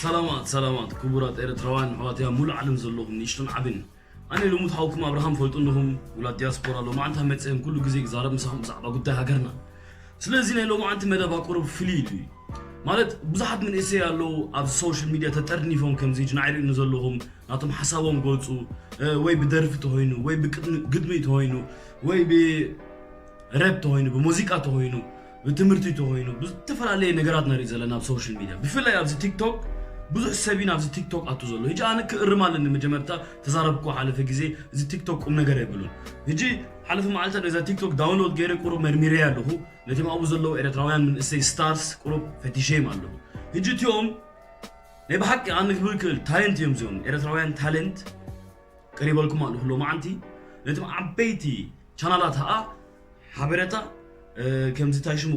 ሰላማት ሰላማት ክቡራት ኤርትራውያን ኣሕዋትያ ሙሉእ ዓለም ዘለኹም ንእሽቶን ዓብን። ኣነ ልሙድ ሓውኩም ኣብርሃም ፈልጡ ኣለኹም። ውላድ ዲያስፖራ ሎማዓንቲ መፅእን ኩሉ ግዜ ክዛረብ ምሳኹም ብዛዕባ ጉዳይ ሃገርና። ስለዚ ናይ ሎማዓንቲ መደባ ቁሩብ ፍልይ ኢሉ እዩ። ማለት ብዙሓት መንእሰይ ኣለዉ ኣብ ሶሻል ሚድያ ተጠርኒፎም ከምዚ ጅናዕ ይርእዩ ዘለኹም ናቶም ሓሳቦም ገልፁ ወይ ብደርፊ ተኾይኑ ወይ ብግጥሚ ተኾይኑ ወይ ብ ረፕ ተኾይኑ ብሙዚቃ ተኾይኑ ብትምህርቲ ተኾይኑ ብዝተፈላለየ ነገራት ንርኢ ዘለና ኣብ ሶሻል ሚድያ ብፍላይ ኣብዚ ቲክቶክ ብዙሕ ሰብ ኢና ኣብዚ ቲክቶክ ኣቱ ዘሎ። ሕጂ ኣነ ክእርም ኣለኒ። መጀመርታ ተዛረብኩ ሓለፈ ግዜ እዚ ቲክቶክ ቁም ነገር የብሉን። ሕጂ ሓለፈ መዓልታት ነዛ ቲክቶክ ዳውንሎድ ገይረ ቁሩብ መርሚረ ኣለኹ። ነቶም ኣብኡ ዘለዉ ኤርትራውያን መንእሰይ ስታርስ ቁሩብ ፈቲሸዮም ኣለኹ። ሕጂ እቲኦም ናይ ብሓቂ ኣነ ክብል ክእል ታለንት እዮም እዚኦም ኤርትራውያን ታለንት ቀሪበልኩም ኣለኹ ሎማዓንቲ። ነቶም ዓበይቲ ቻናላት ኸኣ ሓበሬታ ከምዚ ታይ ሽሙ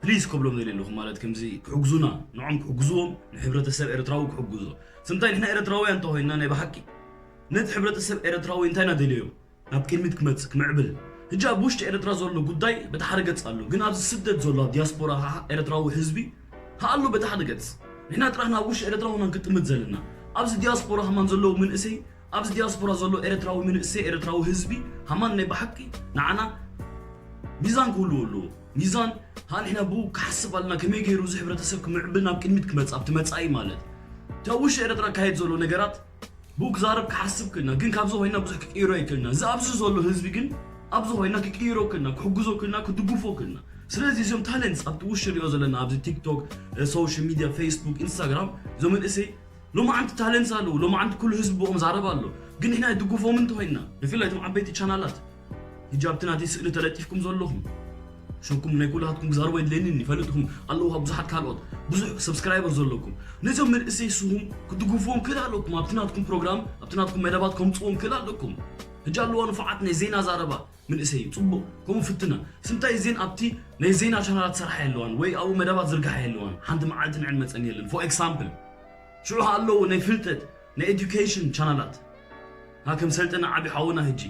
ፕሊዝ ከብሎም ደልየ ኣለኹ። ማለት ከምዚ ክሕግዙና ንዖም ክሕግዝዎም ንሕብረተሰብ ኤርትራዊ ክሕግዞ። ስምታይ ንሕና ኤርትራውያን እንተኾይንና ናይ ብሓቂ ነቲ ሕብረተሰብ ኤርትራዊ እንታይ ኢና ደልዮ ናብ ቅድሚት ክመጽእ ክምዕብል። ሕጂ ኣብ ውሽጢ ኤርትራ ዘሎ ጉዳይ በቲ ሓደ ገጽ ኣሎ፣ ግን ኣብዚ ስደት ዘሎ ኣብ ዲያስፖራ ኸዓ ኤርትራዊ ህዝቢ ኸኣ ኣሎ በቲ ሓደ ገጽ። ንሕና ጥራሕ ናብ ውሽጢ ኤርትራ ኾና ክጥምት ዘለና። ኣብዚ ዲያስፖራ ኸማን ዘለዉ መንእሰይ ኣብዚ ዲያስፖራ ዘሎ ኤርትራዊ መንእሰይ ኤርትራዊ ህዝቢ ሃማን ናይ ብሓቂ ንዓና ሚዛን ክህልዎ ኣለዎ። ሚዛን ሃ ንሕና ብኡ ክሓስብ ኣለና ከመይ ገይሩ እዚ ሕብረተሰብ ክምዕብል ናብ ቅድሚት ክመጽእ ኣብቲ መጻኢ ማለት እቲ ኣብ ውሽጢ ኤርትራ ካየድ ዘሎ ነገራት ብኡ ክዛረብ ክሓስብ ክልና ግን ካብዚ ኮይና ብዙሕ ክቅይሮ ይክልና እዚ ኣብዚ ዘሎ ህዝቢ ግን ኣብዚ ኮይና ክቅይሮ ክልና ክሕግዞ ክልና ክድግፎ ክልና ስለዚ እዚኦም ታለንትስ ኣብቲ ውሽጢ ንሪኦ ዘለና ኣብዚ ቲክቶክ ሶሻል ሚድያ ፌስቡክ ኢንስታግራም እዞም መንእሰይ ሎማዓንቲ ታለንትስ ኣለዉ ሎማዓንቲ ኩሉ ህዝቢ ብኦም ዛረብ ኣሎ ግን ንሕና ኣይድግፎምን እንተኮይንና ብፍላይ እቶም ዓበይቲ ቻናላት ሕጂ ኣብቲ ናተይ ስእሊ ተለጢፍኩም ዘለኹም ሽምኩም ናይ ኩላትኩም ክዛረቦ የድልየንን ይፈልጥኩም ኣለዉ ካብ ብዙሓት ካልኦት ብዙሕ ሰብስክራይበር ዘለኩም ነዞም መንእሰይ ስኹም ክትድግፍዎም ክእል ኣለኩም ኣብቲ ናትኩም ፕሮግራም ኣብቲ ናትኩም መደባት ከምፅዎም ክእል ኣለኩም ሕጂ ኣለዋ ንፉዓት ናይ ዜና ዛረባ መንእሰይ እዩ ፅቡቅ ከምኡ ፍትና ስምታይ ዜን ኣብቲ ናይ ዜና ቻናላት ሰርሓ የለዋን ወይ ኣብኡ መደባት ዝርግሓ የለዋን ሓንቲ መዓልቲ ንዕን መፀን የለን for example ሽዑ ኣለዉ ናይ ፍልጠት ናይ ኤዱኬሽን ቻናላት ና ከም ሰልጠና ዓቢ ሓውና ህጂ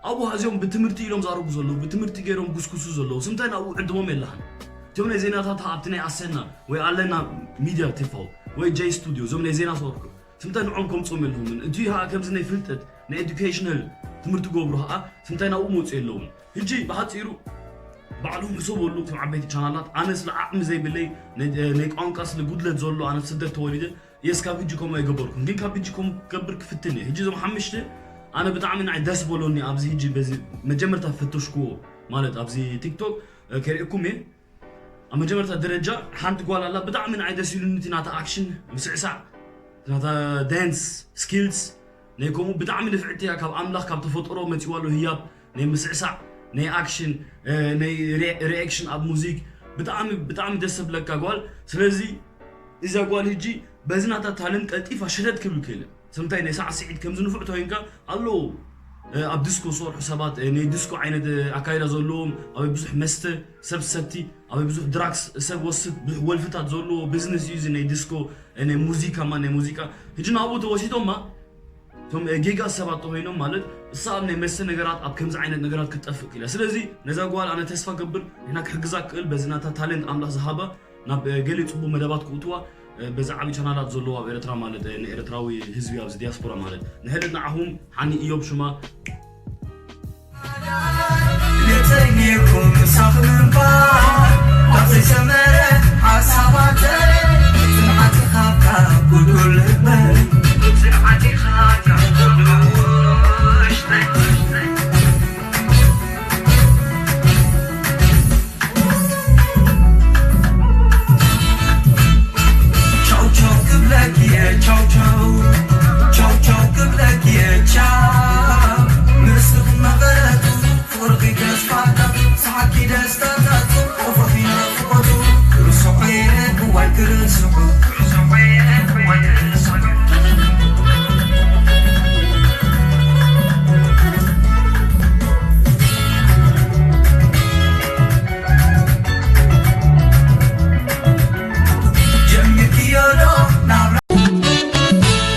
ኣብኡ ዚኦም ብትምህርቲ ኢሎም ዛረቡ ዘለዉ ብትምህርቲ ገይሮም ጉስጉሱ ዘለዉ ስምታይ ናብኡ ዕድሞም የለሃን እቶም ናይ ዜናታት ኣብቲ ናይ ኣሰና ወይ ኣለና ሚድያ ቲፎ ወይ ጀይ ስቱድዮ እዞም ናይ ዜና ሰርሑ ስምታይ ንዖም ከምፅኦም የለሁምን እቲ ኸዓ ከምዚ ናይ ፍልጠት ናይ ኤዱኬሽናል ትምህርቲ ገብሩ ኸዓ ስምታይ ናብኡ መፁ የለውን ህጂ ብሓፂሩ ባዕሎም ሕሰበሉ እቶም ዓበይቲ ቻናላት ኣነ ስለ ዓቕሚ ዘይብለይ ናይ ቋንቋ ስለ ጉድለት ዘሎ ኣነ ስደት ተወሊደ የስ ካብ ህጂ ከምኡ ኣይገበርኩን ግን ካብ ህጂ ከምኡ ክገብር ክፍትን እየ ህጂ እዞም ሓምሽተ ኣነ ብጣዕሚ ንዓይ ደስ በሎኒ ኣብዚ ህጂ በዚ መጀመርታ ፈተሽክዎ ማለት ኣብዚ ቲክቶክ ከርእኩም እየ ኣብ መጀመርታ ደረጃ ሓንቲ ጓል ኣላ ብጣዕሚ ንዓይ ደስ ኢሉኒ እቲ ናታ ኣክሽን ምስዕሳዕ ናታ ዳንስ ስኪልስ ናይ ከምኡ ብጣዕሚ ንፍዕቲ እያ ካብ ኣምላኽ ካብ ተፈጥሮ መፂዋ ኣሎ ህያብ ናይ ምስዕሳዕ ናይ ኣክሽን ናይ ሪኤክሽን ኣብ ሙዚክ ብጣዕሚ ብጣዕሚ ደስ ብለካ ጓል ስለዚ እዛ ጓል ህጂ በዚ ናታ ታለንት ቀልጢፋ ሸተት ክብል ክእል ስምታይ ናይ ሳዕስዒት ከምዚ ንፉዕ ተኮይንካ ኣለዉ ኣብ ዲስኮ ዝሰርሑ ሰባት ናይ ዲስኮ ዓይነት ኣካይዳ ዘለዎም ኣበይ ብዙሕ መስተ ሰብ ሰቲ ኣበይ ብዙሕ ድራክስ ሰብ ወስድ ብዙሕ ወልፍታት ዘለዎ ቢዝነስ እዩ እዚ ናይ ዲስኮ ናይ ሙዚቃ ማ ናይ ሙዚቃ ህጂ ናብኡ ተወሲዶማ እቶም ጌጋ ሰባት ተኮይኖም ማለት እሳ ኣብ ናይ መስተ ነገራት ኣብ ከምዚ ዓይነት ነገራት ክትጠፍእ ክኢላ ስለዚ ነዛ ጓል ኣነ ተስፋ ገብር ንሕና ክሕግዛ ክእል በዚ ናታ ታለንት ኣምላኽ ዝሃባ ናብ ገሊኡ ፅቡቅ መደባት ክእትዋ በዚ ዓብዪ ቻናላት ዘለዎ ኣብ ኤርትራ ማለት ንኤርትራዊ ህዝቢ ኣብዚ ዲያስፖራ ማለት ንሕልት ንዓኹም ሓኒ እዮብ ሽማ የተኝኩም ሳኽምንባ ኣብዘይሰመረ ሓሳባተ ጽንዓት ካብካ ጉዱል ልበይ ጽንዓት ካብካ ጉዱል ውሽጠይ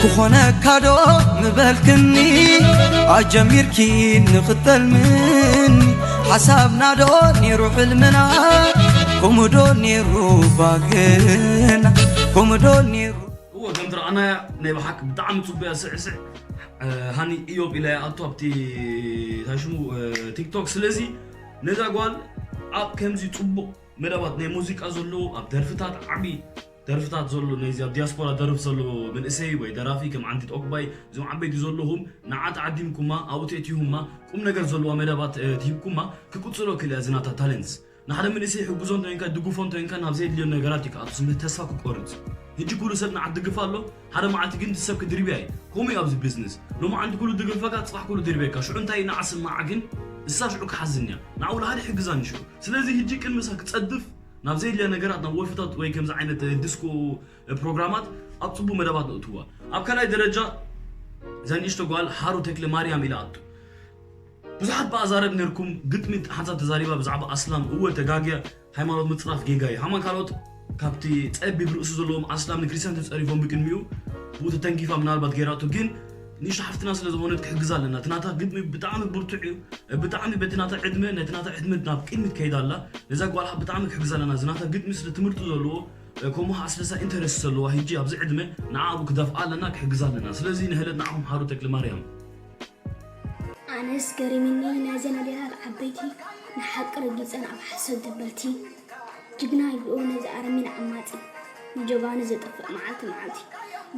ክኾነካ ዶ ምበልክኒ ኣጀሚርኪ ንኽተልምኒ ሓሳብና ዶ ኔሩ ሕልምና ከምኡ ዶ ኔሩ ባህግና ከምኡ ዶ ኔሩ ኣናያ ናይ ብሓቂ ብጣዕሚ ጽቡያ ስዕስዕ። ሃኒ እዮብ ኢላ ኣቶ ኣብቲ ታሽሙ ቲክቶክ። ስለዚ ነዛ ጓል ኣብ ከምዚ ጽቡቕ መደባት ናይ ሙዚቃ ዘለዎ ኣብ ደርፍታት ዓቢ ደርፍታት ዘሎ ነዚ ኣብ ዲያስፖራ ደርፍ ዘሎ መንእሰይ ወይ ደራፊ ከም ዓንዲ ጦቅባይ እዞም ዓበይቲ ዘለኹም ንዓ ተዓዲምኩማ ኣብኡ ተእትይሁማ ቁም ነገር ዘለዋ መደባት ትሂብኩማ ክቅጽሎ ክልያ ዝናታ ታለንትስ ንሓደ መንእሰይ ሕጉዞ እንተኮንካ ድግፎ እንተኮንካ ናብ ዘየድልዮ ነገራት እዩ ክኣቱ ስምህ ተስፋ ክቆርጽ። ሕጂ ኩሉ ሰብ ንዓ ድግፍ ኣሎ ሓደ መዓልቲ ግን ሰብ ክድርብያ እዩ። ከምኡ እዩ ኣብዚ ቢዝነስ። ሎማዓንቲ ኩሉ ድግፈካ ጽባሕ ኩሉ ድርብየካ። ሽዑ እንታይ ንዓ ስማዓ ግን እሳ ሽዑ ክሓዝን እያ። ንዓ ውላ ሓደ ሕግዛን ሽዑ። ስለዚ ሕጂ ቅድሚ እሳ ክጸድፍ ናብ ዘየድልያ ነገራት ናብ ወልፍታት ወይ ከምዚ ዓይነት ዲስኮ ፕሮግራማት ኣብ ጽቡቅ መደባት ነእትዋ። ኣብ ካልኣይ ደረጃ እዛ ንእሽቶ ጓል ሃሩ ተክለ ማርያም ኢላ ኣቱ። ብዙሓት ብኣዛረብ ነርኩም ግጥሚ ሓንሳብ ተዛሪባ ብዛዕባ ኣስላም እወ ተጋግያ ሃይማኖት ምጽራፍ ጌጋ እዩ። ሃማን ካልኦት ካብቲ ጸቢብ ርእሲ ዘለዎም ኣስላም ንክርስትያን ተጸሪፎም ብቅድሚኡ ብኡ ተተንኪፋ ምናልባት ገይራቶ ግን ንእሽቶ ሓፍትና ስለ ዝኾነት ክሕግዛ ኣለና። እቲ ናታ ግጥሚ ብጣዕሚ ብርቱዕ እዩ። ብጣዕሚ በቲ ናታ ዕድመ ነቲ ናታ ዕድመ ናብ ቅድሚት ከይዳ ኣላ። ነዛ ጓልሓ ብጣዕሚ ክሕግዛ ኣለና። እዚ ናታ ግጥሚ ስለ ትምህርቲ ዘለዎ ከምኡ ኣስለሳ ኢንተረስት ዘለዋ ሕጂ ኣብዚ ዕድመ ንዓ ኣብኡ ክደፍኣ ኣለና ክሕግዛ ኣለና። ስለዚ ንህለት ንዓኹም ሓሩ ተክለ ማርያም። ኣነስ ገሪምኒ ናይዘን ኣዴታት ዓበይቲ ንሓቂ ረጊፀን ኣብ ሓሶት ደበልቲ ጅግና ይብልኦ ነዚ ኣረሚን ዓማፂ ንጀጋኑ ዘጥፍእ መዓልቲ መዓልቲ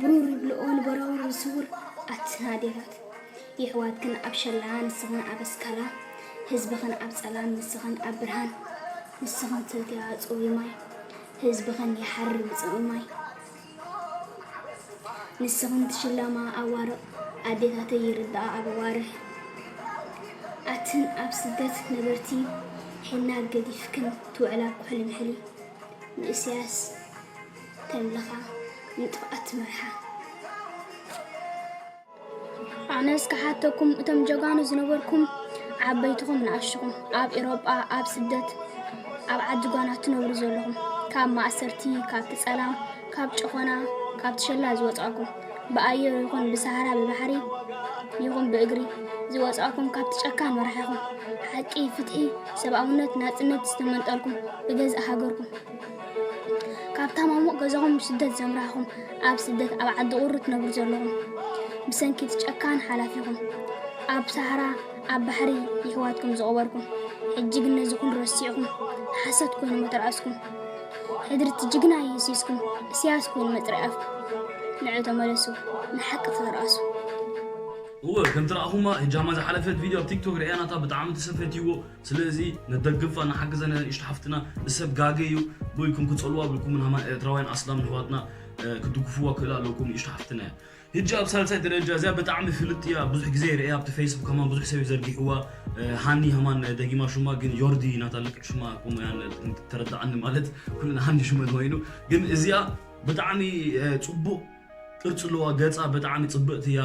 ብሩር ይብልኦ ንበራውር ዝስውር ኣትን ኣዴታት የሕዋትክን ኣብ ሸላ ንስኽን ኣብ ኣስካላ ህዝብኽን ኣብ ፀላም ንስኽን ኣብ ብርሃን ንስኽን ትሰትያ ፅሩይ ማይ ህዝብኽን ይሓርር ብፅምኢ ማይ። ንስኽን ትሽለማ ኣዋርቕ ኣዴታተይ ይርድኣ ኣብ ኣዋርሕ። ኣትን ኣብ ስደት ነበርቲ ሒና ገዲፍክን ትውዕላ ኩሕሊ ምሕሊ ንእስያስ ተምልኻ ንጥፍኣት ትመርሓ። ኣነስ ክሓተኩም እቶም ጀጋኑ ዝነበርኩም ዓበይትኹም ንኣሽኹም ኣብ ኤሮጳ ኣብ ስደት ኣብ ዓዲ ጓና ትነብሩ ዘለኹም ካብ ማእሰርቲ ካብ ትጸላም ካብ ጨኾና ካብ ትሸላ ዝወጻእኩም ብኣየር ይኹን ብሳህራ ብባሕሪ ይኹን ብእግሪ ዝወጻእኩም ካብቲ ጨካን መራሒኹም ሓቂ ፍትሒ ሰብኣውነት ናጽነት ዝተመንጠልኩም ብገዛእ ሃገርኩም ካብ ታማሙቕ ገዛኹም ብስደት ዘምራሕኹም ኣብ ስደት ኣብ ዓዲ ቁሪ ትነብሩ ዘለኹም ብሰንኪ እቲ ጨካን ሓላፊኹም ኣብ ሳህራ ኣብ ባሕሪ የሕዋትኩም ዝቐበርኩም ሕጂ ግን ነዚ ኩሉ ረሲዕኹም ሓሶት ኮይኑ መተርኣስኩም ሕድሪ እቲ ጅግና የሲስኩም እስያስ ኮይኑ መፅረያፍ ንዑ ተመለሱ ንሓቂ ተተርኣሱ እወ ከምቲ ረኣኹማ ህጃማ ዝሓለፈት ቪድዮ ኣብ ቲክቶክ ርኣያ ናታ ብጣዕሚ ተሰፈትይዎ ስለዚ ንደግፋ ንሓግዘ ንእሽቶ ሓፍትና ንሰብ ጋገ እዩ ብኢልኩም ክጸልዋ ብልኩም ንሃማ ኤርትራውያን ኣስላም ንሕዋትና ክድግፍዋ ክእል ኣለኩም ንእሽቶ ሓፍትና እያ ህጂ ኣብ ሳልሳይ ደረጃ እዚኣ ብጣዕሚ ፍልጥ እያ ብዙሕ ግዜ ርአ ኣብቲ ፌስቡክ ከማን ብዙሕ ሰብ ዘርጊሕዋ ሃኒ ሃማን ደጊማ ሹማ ግን ዮርዲ ናታ ልክዕ ሹማ ከምኡ ያን ተረዳዓኒ ማለት ኩልና ሃኒ ሹመን ኮይኑ ግን እዚኣ ብጣዕሚ ጽቡቕ ቅርጺ ኣለዋ ገጻ ብጣዕሚ ጽብቕቲ እያ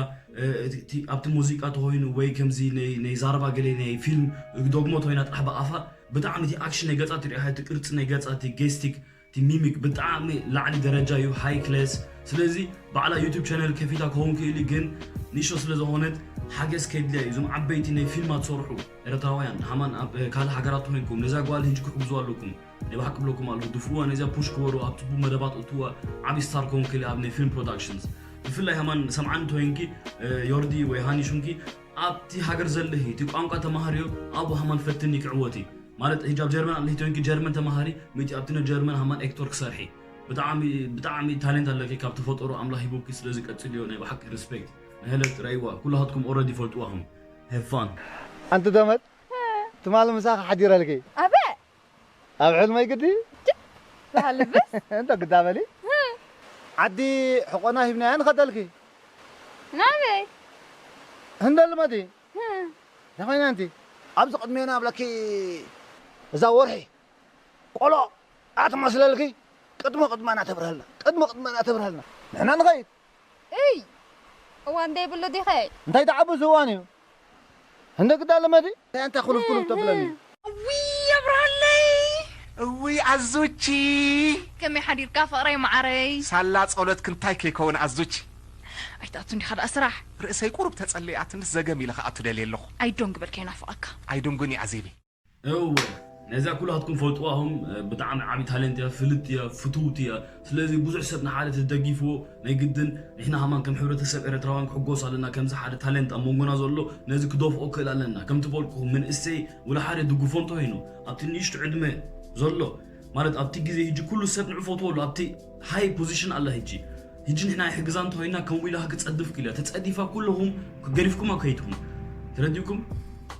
ኣብቲ ሙዚቃ ተኾይኑ ወይ ከምዚ ናይ ዛረባ ገለ ናይ ፊልም ክደግሞ ተኾይና ጥራሕ ብኣፋ ብጣዕሚ እቲ ኣክሽን ናይ ገጻ ትሪኦ እቲ ቅርጺ ናይ ገጻ እቲ ጌስቲክ እቲ ሚሚክ ብጣዕሚ ላዕሊ ደረጃ እዩ ሃይ ክለስ ስለዚ ባዕላ ዩቱብ ቻነል ከፊታ ክኸውን ክእል ግን ንእሽቶ ስለ ዝኾነት ሓገዝ ከድልያ እዩ እዞም ዓበይቲ ናይ ፊልማት ትሰርሑ ኤርትራውያን ሃማን ኣብ ካልእ ሃገራት ተኾይንኩም ነዛ ጓል ህጂ ክሕግዙ ኣለኩም ናይ ብሓቂ ብለኩም ኣለኹ ድፍእዋ ነዚኣ ፑሽ ክበሩ ኣብ ጽቡቅ መደባት እትዋ ዓቢ ስታር ክኸውን ክእል ኣብ ናይ ፊልም ፕሮዳክሽንስ ብፍላይ ሃማን ሰምዓኒ ተወይንኪ ዮርዲ ወይ ሃኒ ሹንኪ ኣብቲ ሃገር ዘለኺ እቲ ቋንቋ ተማሃርዮ ኣብኡ ሃማን ፈትኒ ክዕወቲ ማለት ሕጂ ኣብ ጀርመን ኣለኺ ተወይንኪ ጀርመን ተማሃሪ ምእቲ ኣብቲ ነ ጀርመን ሃማን ኤክቶር ክሰርሒ ብጣዕሚ ብጣዕሚ ታሌንት ኣለኪ ካብ ተፈጠሮ ኣምላኽ ሂቡኪ ስለዚ ቀጽልዮ ናይ ብሓቂ ሪስፔክት ንህለት ረይዋ ኩላሃትኩም ኦረዲ ይፈልጥዋኹም ሄፋን ኣንቲ ደመት ትማሊ ምሳኺ ሓዲረልኪ ኣበ ኣብ ሕልመይ ግዲ በሃልብስ እንዶ ግዳ በሊ ዓዲ ሕቆና ሂብናያ ንኸደልኪ ናበይ ህንደል መዲ ናኾይና እንቲ ኣብዚ ቅድሜና ኣብለኪ እዛ ወርሒ ቆሎ ኣትመስለልኪ ቅድሞ ቅድማ ናተብርሃልና ቅድሞ ቅድማ ናተብርሃልና ንሕና ንኸይድ እይ እዋን ደይብሉ ዲኸ እንታይ ትዓብስ እዋን እዩ እንደ ግዳ ለመዲ እንታይ ኣንታ ኩሉፍ ኩሉፍ ተብለኒ እውይ ኣብርሃለይ እውይ ኣዞቺ ከመይ ሓዲርካ ፍቕረይ መዓረይ ሳላ ጸሎትኪ እንታይ ከይከውን ኣዞቺ ኣይትኣቱን ዲኻ ደኣ ስራሕ ርእሰይ ቁሩብ ተጸሊኣትንስ ዘገም ኢለ ክኣቱ ደልየ ኣለኹ ኣይዶንግ በል ከይናፍቐካ ኣይዶንጉን እዩ ኣዜበይ እወ ነዚኣ ኩላትኩም ፈልጥዋ ኹም። ብጣዕሚ ዓቢ ታለንት እያ፣ ፍልጥ እያ፣ ፍትውቲ እያ። ስለዚ ብዙሕ ሰብ ንሓደ ተደጊፍዎ ናይ ግድን ንሕና ሃማን ከም ሕብረተሰብ ኤርትራውያን ክሕጎስ ኣለና። ከምዚ ሓደ ታለንት ኣብ መንጎና ዘሎ ነዚ ክደፍኦ ክእል ኣለና። ከምቲ ፈልኩኹም መንእሰይ ወላ ሓደ ድግፎ እንተኾይኑ ኣብቲ ንእሽቱ ዕድመ ዘሎ ማለት ኣብቲ ግዜ ሕጂ ኩሉ ሰብ ንዕፈትዎ ኣሎ ኣብቲ ሃይ ፖዚሽን ኣላ። ሕጂ ሕጂ ንሕና ይሕግዛ እንተኾይና ከምኡ ኢላ ክጸድፍ ክኢላ ተጸዲፋ ኩለኹም ክገሪፍኩም ኣካይትኩም ተረዲኩም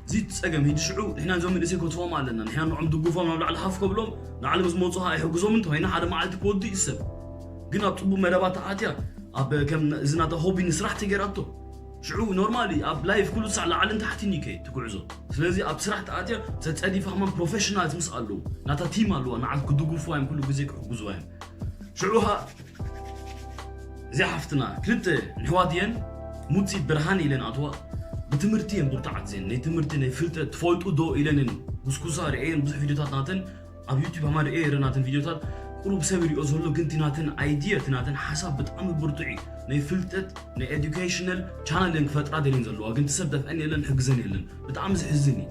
እዚ ጸገም ሕጂ ሽዑ ንሕና እዞም መንእሰይ ከትዎም ኣለና። ንሕና ንዖም ድጉፎም ናብ ላዕሊ ሃፍ ከብሎም ላዕሊ ምስ መጹ ኸዓ ይሕግዞም እንተኾይና ሓደ መዓልቲ ክወዱ እዩ ሰብ ግን ኣብ ጽቡቅ መደባት ኣትያ ኣብ ከም እዚ ናታ ሆቢ ንስራሕ ተገይራቶ ሽዑ ኖርማሊ ኣብ ላይፍ ኩሉ ሳዕ ላዕልን ታሕትን እዩ ከይድ ትጉዕዞ። ስለዚ ኣብ ስራሕ ተኣትያ ተጸዲፋ ከማን ፕሮፌሽናልስ ምስ ኣለዉ ናታ ቲም ኣለዋ ንዓት ክድግፍዋ እዮም ኩሉ ግዜ ክሕግዝዋ እዮም። ሽዑ ኸ እዚኣ ሓፍትና ክልተ ንሕዋት እየን ሙጺት ብርሃን ኢለን ኣትዋ ብትምህርቲ እየን ብርቱዓት እየን ናይ ትምህርቲ ናይ ፍልጠት ትፈልጡ ዶ ኢለንን ጉስጉሳ ርእየን ብዙሕ ቪድዮታት ናተን ኣብ ዩቲብ ኣማደ ኤረ ናተን ቪድዮታት ቁሩብ ሰብ ይሪኦ ዘሎ ግን እቲ ናተን ኣይድየ እቲ ናተን ሓሳብ ብጣዕሚ ብርቱዕ እዩ ናይ ፍልጠት ናይ ኤዱኬሽናል ቻነልን ክፈጥራ ደልየን ዘለዋ ግን እቲ ሰብ ደፍዐን የለን ሕግዘን የለን ብጣዕሚ ዝሕዝን እዩ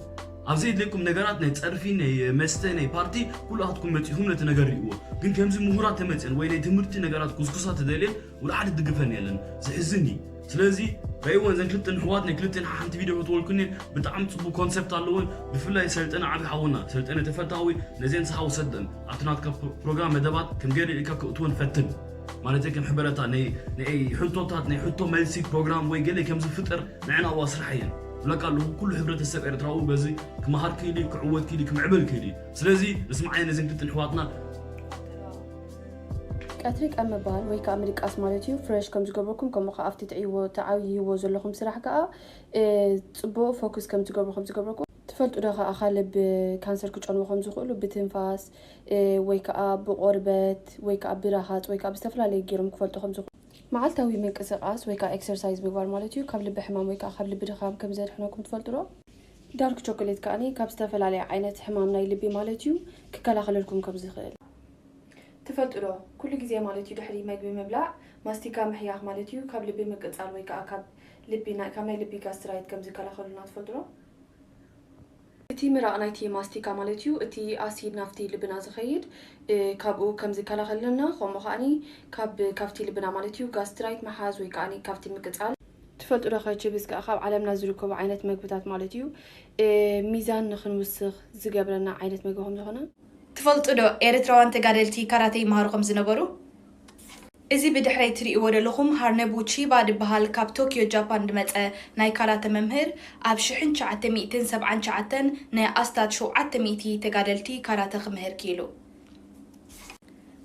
ኣብ ዘየድለይኩም ነገራት ናይ ፀርፊ ናይ መስተ ናይ ፓርቲ ኩላትኩም መፂኹም ነቲ ነገር ሪእዎ ግን ከምዚ ምሁራት ተመፅን ወይ ናይ ትምህርቲ ነገራት ኩስኩሳ ተደልየን ውልዓል ድግፈን የለን ዝሕዝን እዩ ስለዚ ረእይወን ዘን ክልተን ኣሕዋት ናይ ክልተን ሓንቲ ቪድዮ ክትወልኩኒ ብጣዕሚ ፅቡቅ ኮንሰፕት ኣለወን ብፍላይ ሰልጠነ ዓቢ ሓውና ሰልጠነ ተፈታዊ ነዘን ሰሓው ሰደን ኣብቲ ናትካ ፕሮግራም መደባት ከም ገለ ኢልካ ክእትወን ፈትን ማለት ከም ሕበረታ ናይ ናይ ሕቶታት ናይ ሕቶ መልሲ ፕሮግራም ወይ ገለ ከም ዝፍጠር ንዕና ኣዋ ስራሕ እየን ብለካ ኣለኹ ኩሉ ሕብረተሰብ ኤርትራዊ በዚ ክመሃር ክኢሉ ክዕወት ክኢሉ ክምዕብል ክኢሉ ስለዚ ንስምዓየ ነዘን ክልተን ኣሕዋትና ቀትሪ ቀን ምባል ወይ ከዓ ምድቃስ ማለት እዩ ፍረሽ ከም ዝገብረኩም ከምኡ ከዓ ኣብቲ ትዕይዎ ትዓይዎ ዘለኹም ስራሕ ከዓ እ፣ ፅቡቅ ፎክስ ከም ትገብሩ ከም ዝገብረኩም ትፈልጡ ዶ ከዓ ካብ ልቢ ካንሰር ክጨንዎ ከም ዝኽእሉ ብትንፋስ እ፣ ወይ ከዓ ብቆርበት ወይ ከዓ ብረሃፅ ወይ ከዓ ብዝተፈላለዩ ገይሮም ክፈልጡ ከም ዝኽእሉ መዓልታዊ ምንቅስቃስ ወይ ከዓ ኤክሰርሳይዝ ምግባር ማለት እዩ ካብ ልቢ ሕማም ወይ ከዓ ካብ ልቢ ድኻም ከም ዘድሕነኩም ትፈልጡ ዶ ዳርክ ቾኮሌት ከዓኒ ካብ ዝተፈላለየ ዓይነት ሕማም ናይ ልቢ ማለት እዩ ክከላኸለልኩም ከም ዝኽእል ትፈልጡ ዶ ኩሉ ግዜ ማለት እዩ ድሕሪ መግቢ ምብላዕ ማስቲካ ምሕያኽ ማለት እዩ ካብ ልቢ ምቅጻል ወይ ከዓ ካብ ልቢ ናይ- ካብ ናይ ልቢ ጋስትራይት ከም ዝከላኸሉልና ትፈልጡ ዶ እቲ ምራቕ ናይቲ ማስቲካ ማለት እዩ እቲ ኣሲድ ናብቲ ልብና ዝኸይድ እ፣ ካብኡ ከም ዝከላኸለልና ከምኡ ከዓኒ ካብ ካብቲ ልብና ማለት እዩ ጋስትራይት ምሓዝ ወይ ከዓኒ ካብቲ ምቅጻል ትፈልጡ ዶ ከ ችብስ ከዓ ካብ ዓለምና ዝርከቡ ዓይነት መግብታት ማለት እዩ እ፣ ሚዛን ንክንውስኽ ዝገብረና ዓይነት መግቢ ከም ዝኾነ ትፈልጡ ዶ ኤርትራውያን ተጋደልቲ ካራተ ይመሃሩ ከም ዝነበሩ? እዚ ብድሕረይ ትርእይዎ ዘለኹም ሃርነቡ ቺባ ድበሃል ካብ ቶክዮ ጃፓን ድመጸ ናይ ካራተ መምህር ኣብ ሽሕን ትሽዓተ ሚእትን ሰብዓን ትሽዓተን ንኣስታት ሸውዓተ ሚእቲ ተጋደልቲ ካራተ ክምህር ክኢሉ።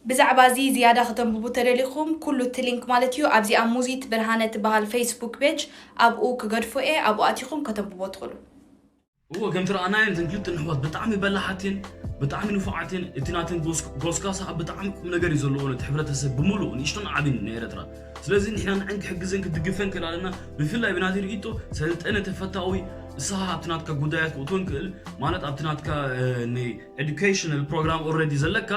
ብዛዕባ እዚ ዝያዳ ክተንብቡ ተደሊኹም ኩሉ እቲ ሊንክ ማለት እዩ ኣብዚኣ ሙዚት ብርሃነ ትበሃል ፌስቡክ ፔጅ ኣብኡ ክገድፎ እየ ኣብኡ ኣቲኹም ከተንብቦ ትኽእሉ። እወ ከምቲ ረኣናየን እተን ክልተ ኣሕዋት ብጣዕሚ በላሓት እየን ብጣዕሚ ንፉዓት እየን እቲ ናተን ጎስጓሳ ከዓ ብጣዕሚ ቁምነገር እዩ ዘለዎ ነቲ ሕብረተሰብ ብምሉእ ንእሽቶን ዓብን ናይ ኤረትራ ስለዚ ንሕና ንዐን ክሕግዘን ክድግፈን ክእል ኣለና ብፍላይ ብናተይ ርእይቶ ሰልጠነ ተፈታዊ ንስኻ ኣብቲ ናትካ ጉዳያት ክእትወን ክእል ማለት ኣብቲ ናትካ ናይ educational program already ዘለካ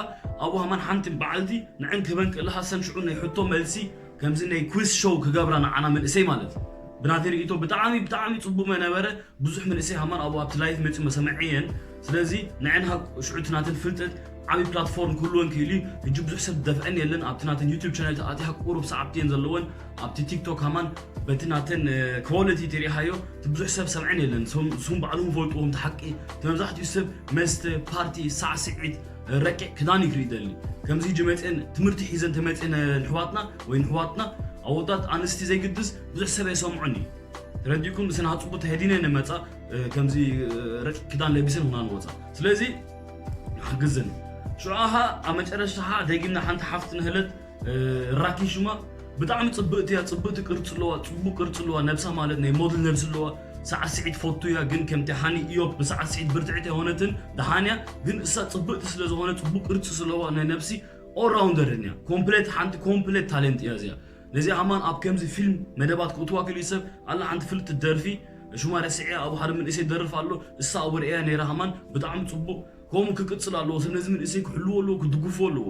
ኣብኡ ሃማን ሓንቲ በዓልቲ ንዐን ክህበን ክእል ሃሰን ሽዑ ናይ ሕቶ መልሲ ከምዚ ናይ quiz show ክገብራ ንዓና መንእሰይ ማለት ብናተይ ርእይቶ ብጣዕሚ ብጣዕሚ ጽቡቅ መነበረ ብዙሕ መንእሰይ ሃማን ኣብኡ ኣብቲ live መጺኡ መሰምዐየን ስለዚ ንዐን ሃቅ ሽዑ እቲ ናተን ፍልጠት ዓቢ platform ክህልወን ክእል እዩ ሕጂ ብዙሕ ሰብ ደፍዐን የለን ኣብቲ ናተን YouTube channel ተኣቲያ ቁሩብ ሰዓብቲ እየን ዘለወን ኣብቲ TikTok ሃማን በቲ ናተን quality ትሪኢኻዮ እቲ ብዙሕ ሰብ ሰምዐን የለን ሱም ባዕሉ ፈልጥዎም እቲ ሓቂ እቲ መብዛሕትኡ ሰብ መስተ ፓርቲ ሳዕስዒት ረቂቕ ክዳን እዩ ክርኢ ደሊ ከምዚ ሕጂ መፅአን ትምህርቲ ሒዘን ተመፅአን ንሕዋትና ወይ ንሕዋትና ኣወዳት ኣንስቲ ዘይግድስ ብዙሕ ሰብ ኣይሰምዖን እዩ ተረዲኩም እሰን ሃፅቡ ተሄዲነ ንመፃ ከምዚ ረቂቕ ክዳን ለቢሰን ሁና ንወፃ ስለዚ ንሓግዘን ሽዑ ኸዓ ኣብ መጨረሽታ ኸዓ ደጊምና ሓንቲ ሓፍቲ ንህለት ራኪ ሽማ ብጣዕሚ ጽብቅቲ እያ ጽብቅቲ ቅርጺ ኣለዋ ጽቡቅ ቅርጺ ኣለዋ ነብሳ ማለት ናይ ሞድል ነብሲ ኣለዋ ሳዕስዒት ፈቱ እያ ግን ከምቲ ሃኒ ኢዮብ ብሳዕስዒት ብርትዕቲ ኣይሆነትን ደሓን እያ ግን እሳ ጽብቅቲ ስለ ዝኾነ ጽቡቅ ቅርጺ ስለዋ ናይ ነብሲ ኦልራውንደር እያ ኮምፕሌት ሓንቲ ኮምፕሌት ታለንት እያ እዚኣ ነዚ ኣማን ኣብ ከምዚ ፊልም መደባት ክእትዋ ክልዩ ሰብ ኣላ ሓንቲ ፍልጥቲ ደርፊ ሽማ ረስዒ ኣብ ሓደ መንእሰይ ደርፍ ኣሎ እሳ ኣብ ርእያ ነይራ ሃማን ብጣዕሚ ጽቡቅ ከምኡ ክቅጽል ኣለዎ ሰብ ነዚ መንእሰይ ክሕልዎ ኣለዎ ክድግፎ ኣለዎ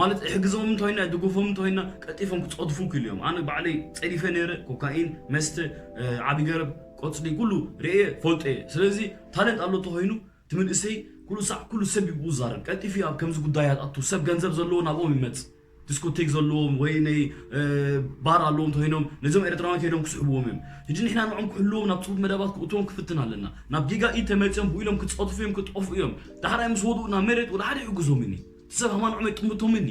ማለት ይሕግዞም እንተኮይና ይድግፎም እንተኮይና ቀልጢፎም ክጸድፉ ክኢሉ እዮም ኣነ ባዕለይ ጸዲፈ ነይረ ኮካኢን መስተ ዓቢ ገረብ ቆጽሊ ኩሉ ርእየ ፈልጦ እየ ስለዚ ታለንት ኣሎ ተኮይኑ እቲ መንእሰይ ኩሉ ሳዕ ኩሉ ሰብ ይብኡ ዛረብ ቀልጢፉ ኣብ ከምዚ ጉዳያት ኣቱ ሰብ ገንዘብ ዘለዎ ናብኦም ይመጽ ዲስኮቴክ ዘለዎም ወይ ናይ ባር ኣለዎም ተኮይኖም ነዞም ኤርትራውያን ከይዶም ክስሕብዎም እዮም። ሕጂ ንሕና ንዖም ክሕልዎም ናብ ፅቡብ መደባት ክእትዎም ክፍትን ኣለና። ናብ ጊጋ ኢ ተመፅኦም ብኡ ኢሎም ክፀጥፉ እዮም ክጠፉ እዮም። ዳሕራይ ምስ ወድኡ ናብ መሬት ወደ ሓደ ይእግዞም እኒ ሰብ ሃማንዖም የጥምቶም እኒ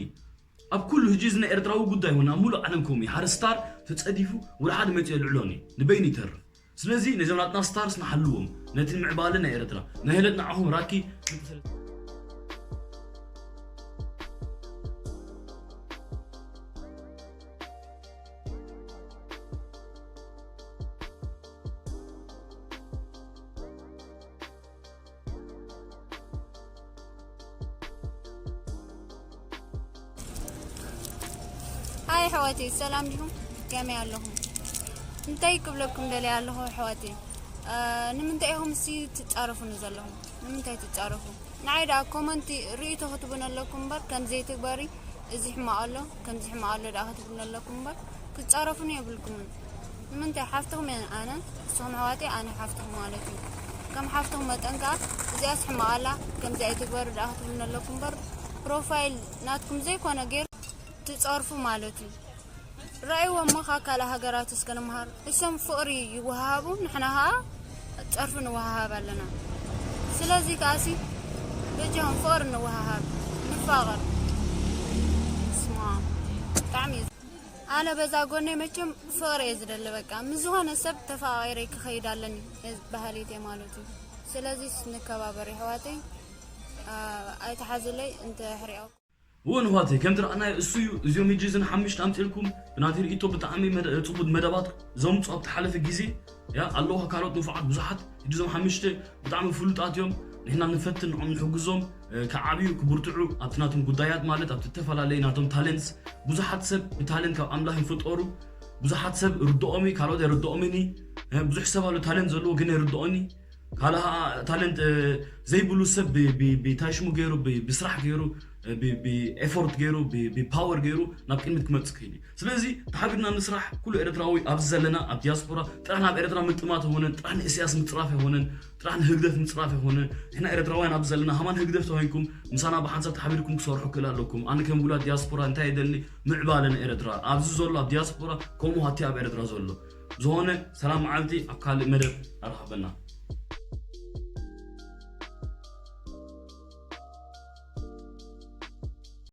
ኣብ ኩሉ ህጂ እዚ ናይ ኤርትራዊ ጉዳይ ሆነ ኣብ ሙሉእ ዓለም ከምኡ እዩ። ሓደ ስታር ተጸዲፉ ወደ ሓደ መጽኡ ልዕሎኒ ንበይኑ ይተርፍ። ስለዚ ነዞም ናትና ስታርስ ንሓልዎም ነቲ ምዕባለ ናይ ኤርትራ ናይ ህለት ንዓኹም ራኪ ሃይ ኣሕዋተይ ሰላም ዲኹም? ከመይ ኣለኹም? እንታይ ክብለኩም ደልየ ኣለኹ ኣሕዋተይ፣ ንምንታይ ኢኹም እሲ ትጻረፉኒ ዘለኹም? ንምንታይ ትጻረፉ? ንዓይ ደኣ ኮመንቲ ርእይቶ ክትቡኒ ኣለኩም እምበር ከም ዘይትግበሪ እዚ ሕማቕ ኣሎ ከምዚ ሕማቕ ኣሎ ደኣ ክትብሉኒ ኣለኩም እምበር ክትጻረፉኒ የብልኩምን። ንምንታይ ሓፍትኹም እየ ኣነ ንስኹም ኣሕዋተይ ኣነ ሓፍትኹም ማለት እዩ። ከም ሓፍትኹም መጠን ከኣ እዚኣስ ሕማቕ ኣላ ከምዚ ኣይትግበሪ ደኣ ክትብሉኒ ኣለኩም እምበር ፕሮፋይል ናትኩም ዘይኮነ ገይሩ ትጸርፉ ማለት እዩ። ረኣይዎ እሞ ካብ ካልእ ሃገራት እስከ ንመሃር። እሶም ፍቕሪ ይወሃሃቡ ንሕና ከኣ ጸርፊ ንወሃሃብ ኣለና። ስለዚ ከኣሲ በጃኹም ፍቕሪ ንወሃሃብ ንፋቐር። ስማ ብጣዕሚ እዩ ኣነ በዛ ጎነይ መቸም ፍቕሪ እየ ዝደሊ በቃ ምስ ዝኾነ ሰብ ተፋቒረ ክኸይድ ኣለኒ እየ በሃሊት እየ ማለት እዩ። ስለዚስ ንከባበር የሕዋተይ ኣይትሓዝለይ እንተ ሕሪኦ። እውን እህዋተይ ከምቲ ረኣናዮ እሱ እዩ። እዚኦም ሕጂ እዝን ሓምሽተ ኣምፅልኩም ብናተይ ርእይቶ ብጣዕሚ መደ- ፅቡቅ መደባት ዘምፁ ኣብቲ ሓለፈ ግዜ ያ ኣለዉ ካልኦት ንፉዓት ብዙሓት ሕጂ እዞም ሓምሽተ ብጣዕሚ ፍሉጣት እዮም። ንሕና ንፈትን ንዖም ንሕግዞም እ፣ ክዓብዩ ክብርትዑ ኣብቲ ናቶም ጉዳያት ማለት ኣብቲ ዝተፈላለየ ናቶም ታለንትስ ብዙሓት ሰብ ብታለንት ካብ ኣምላኽ ይፍጠሩ። ብዙሓት ሰብ ርድኦም እዩ ካልኦት ኣይርድኦምን እዩ። እ፣ ብዙሕ ሰብ ኣሎ ታለንት ዘለዎ ግን ኣይርድኦን እዩ። ካልኣ ታለንት ዘይብሉ ሰብ ብታይ ሽሙ ገይሩ ብስራሕ ገይሩ ብኤፎርት ገይሩ ብፓወር ገይሩ ናብ ቅድሚት ክመፅእ ክእል እዩ። ስለዚ ተሓቢርና ንስራሕ ኩሉ ኤርትራዊ ኣብዚ ዘለና ኣብ ዲያስፖራ ጥራሕ ናብ ኤርትራ ምጥማት ኣይኮነን ጥራሕ ንእስያስ ምፅራፍ ኣይኮነን ጥራሕ ንህግደፍ ምፅራፍ ኣይኮነን ንሕና ኤርትራውያን ኣብዚ ዘለና ሃማን ህግደፍ ተኮይንኩም ምሳና ብሓንሳብ ተሓቢርኩም ክሰርሑ ክእል ኣለኩም ኣነ ከም ውላድ ዲያስፖራ እንታይ የደልኒ ምዕባለ ንኤርትራ ኣብዚ ዘሎ ኣብ ዲያስፖራ ከምኡ ሃቲ ኣብ ኤርትራ ዘሎ ዝኾነ ሰላም መዓልቲ ኣብ ካልእ መደብ ኣረኽበና።